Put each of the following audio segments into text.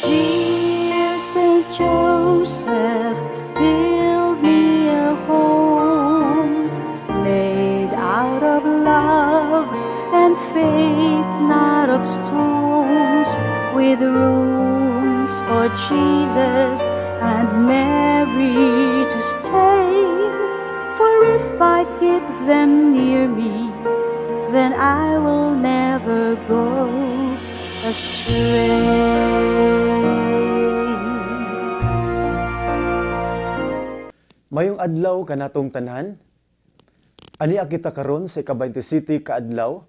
Dear Saint Joseph, build me a home made out of love and faith, not of stones, with rooms for Jesus and Mary to stay. For if I keep them near me, then I will never go astray. Mayong adlaw kanatong tanan. Ani kita karon sa ika-27 ka adlaw,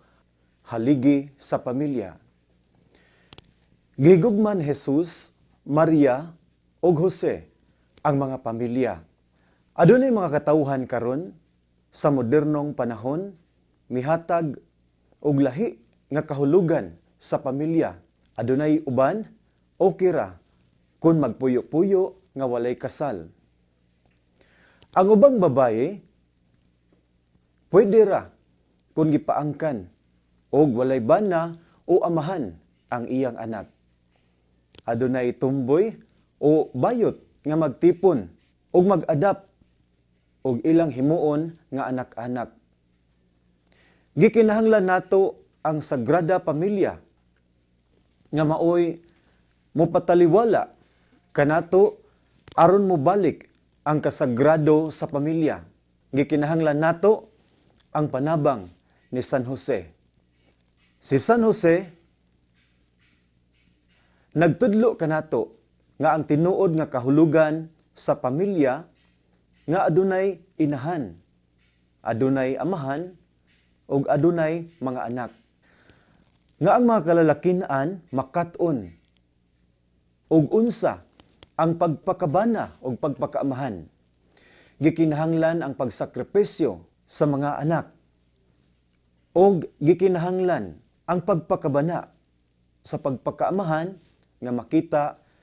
haligi sa pamilya. Gihigugman Jesus, Maria ug Jose ang mga pamilya. Adunay mga katawhan karon sa modernong panahon mihatag og lahi nga kahulugan sa pamilya. Adunay uban okay ra kun magpuyo-puyo nga walay kasal. Ang ubang babaye pwede ra kung gipaangkan og walay bana o amahan ang iyang anak. Adunay tumboy o bayot nga magtipon og mag-adapt og ilang himuon nga anak-anak. Gikinahanglan nato ang Sagrada Pamilya nga maoy mopataliwala kanato aron mobalik ang kasagrado sa pamilya. Gikinahanglan nato ang panabang ni San Jose. Si San Jose nagtudlo kanato nga ang tinuod nga kahulugan sa pamilya nga adunay inahan, adunay amahan ug adunay mga anak. Nga ang mga kalalakinan makat-on ug unsa ang pagpakabana ug pagpakaamahan. Gikinahanglan ang pagsakripisyo sa mga anak ug gikinahanglan ang pagpakabana sa pagpakaamahan nga makita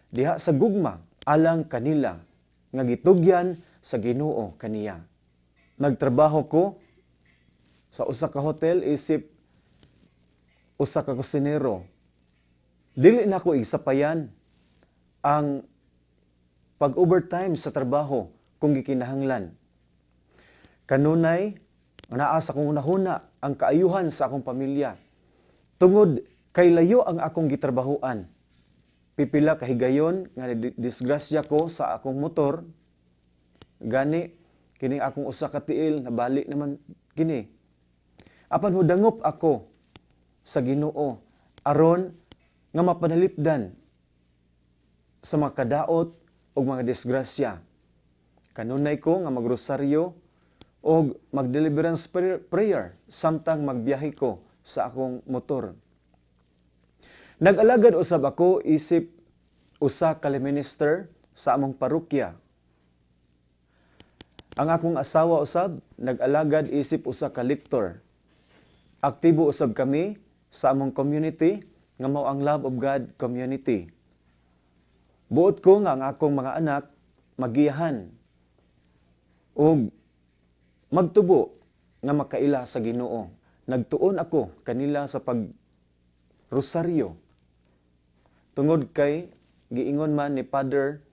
diha sa gugma alang kanila nga gitugyan sa Ginoo kaniya. Nagtrabaho ko sa usa ka hotel isip usa ka kusinero. Dili na ko igsapayan ang pag-overtime sa trabaho kung gikinahanglan. Kanunay, naa sa akong hunahuna ang kaayuhan sa akong pamilya. Tungod kay layo ang akong gitrabahuan. Pipila kahigayon nga disgrasya ko sa akong motor, gani kining akong usa ka tiil nabali naman kini. Apan hudangop ako sa Ginoo aron nga mapanalipdan sa mga kadaot ug mga disgrasya. Kanunay ko nga magrosaryo og mag-deliverance prayer samtang magbiyahe ko sa akong motor. Nag-alagad usab ako isip usa ka minister sa among parokya. Ang akong asawa usab nag-alagad isip usa ka lector. Aktibo usab kami sa among community nga mao ang Love of God Community. Buot ko nga ang akong mga anak magiyahan ug magtubo nga makaila sa Ginoo. Nagtuon ako kanila sa pag rosaryo. Tungod kay giingon man ni Father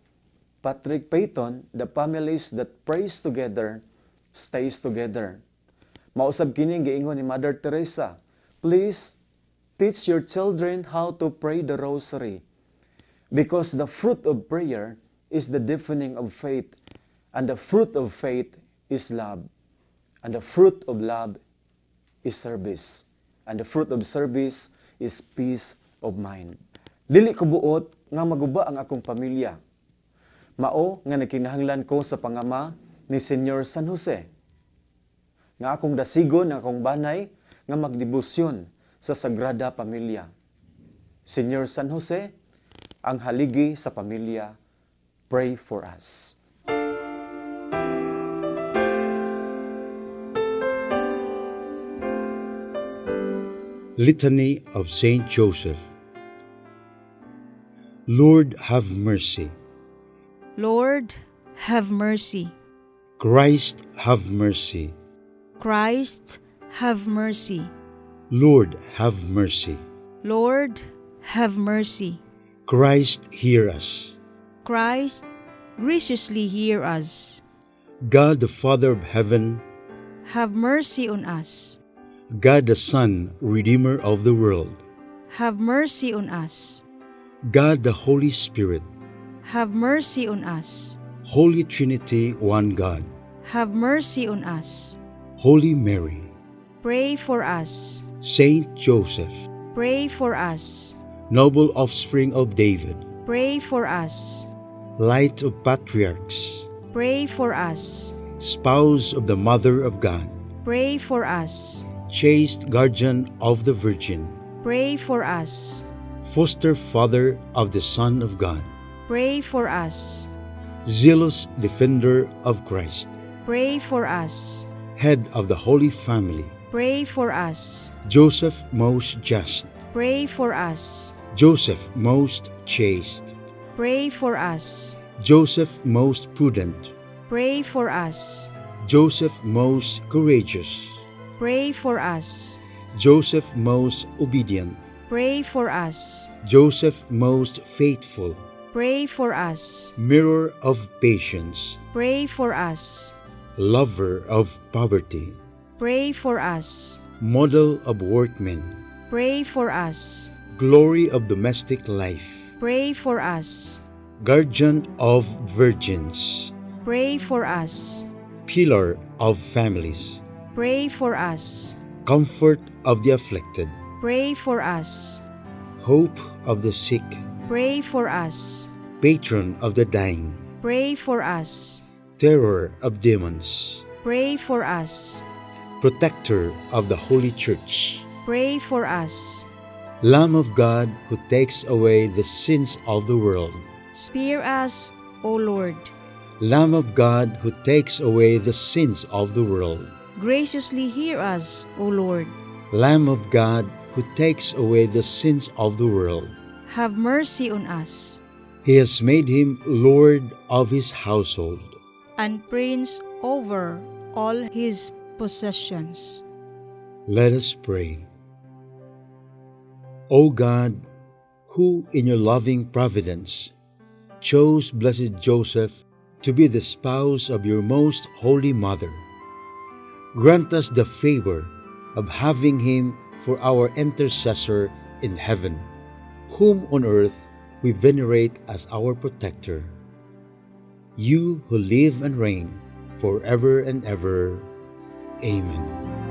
Patrick Peyton, "The families that prays together stays together." Mausab kini giingon ni Mother Teresa, "Please teach your children how to pray the rosary because the fruit of prayer is the deepening of faith, and the fruit of faith is love, and the fruit of love is service, and the fruit of service is peace of mind." Dili ko buot nga maguba ang akong pamilya. Mao nga nagkinahanglan ko sa pangama ni Senyor San Jose. Nga akong dasigon ang akong banay nga magdebosyon sa Sagrada Pamilya. Senyor San Jose, ang haligi sa pamilya, pray for us. Litany of Saint Joseph. Lord, have mercy. Lord, have mercy. Christ, have mercy. Christ, Have mercy. Lord, have mercy. Lord, have mercy. Christ, hear us. Christ, graciously hear us. God the Father of heaven, have mercy on us. God the Son, Redeemer of the world, have mercy on us. God the Holy Spirit, have mercy on us. Holy Trinity, one God, have mercy on us. Holy Mary, pray for us. Saint Joseph, pray for us. Noble offspring of David, pray for us. Light of patriarchs, pray for us. Spouse of the Mother of God, pray for us. Chaste guardian of the Virgin, pray for us. Foster father of the Son of God, pray for us. Zealous defender of Christ, pray for us. Head of the Holy Family, pray for us. Joseph most just, pray for us. Joseph most chaste, pray for us. Joseph most prudent, pray for us. Joseph most courageous, pray for us. Joseph most obedient, pray for us. Joseph most faithful, pray for us. Mirror of patience, pray for us. Lover of poverty, pray for us. Model of workmen, pray for us. Glory of domestic life, pray for us. Guardian of virgins, pray for us. Pillar of families, pray for us. Comfort of the afflicted, pray for us. Hope of the sick, pray for us. Patron of the dying, pray for us. Terror of demons, pray for us. Protector of the Holy Church, pray for us. Lamb of God who takes away the sins of the world, spare us, O Lord. Lamb of God who takes away the sins of the world, graciously hear us, O Lord. Lamb of God who takes away the sins of the world, have mercy on us. He has made him Lord of his household, and Prince over all his possessions. Let us pray. O God, who in your loving providence chose blessed Joseph to be the spouse of your most holy mother, grant us the favor of having him for our intercessor in heaven, whom on earth we venerate as our protector. You who live and reign forever and ever. Amen.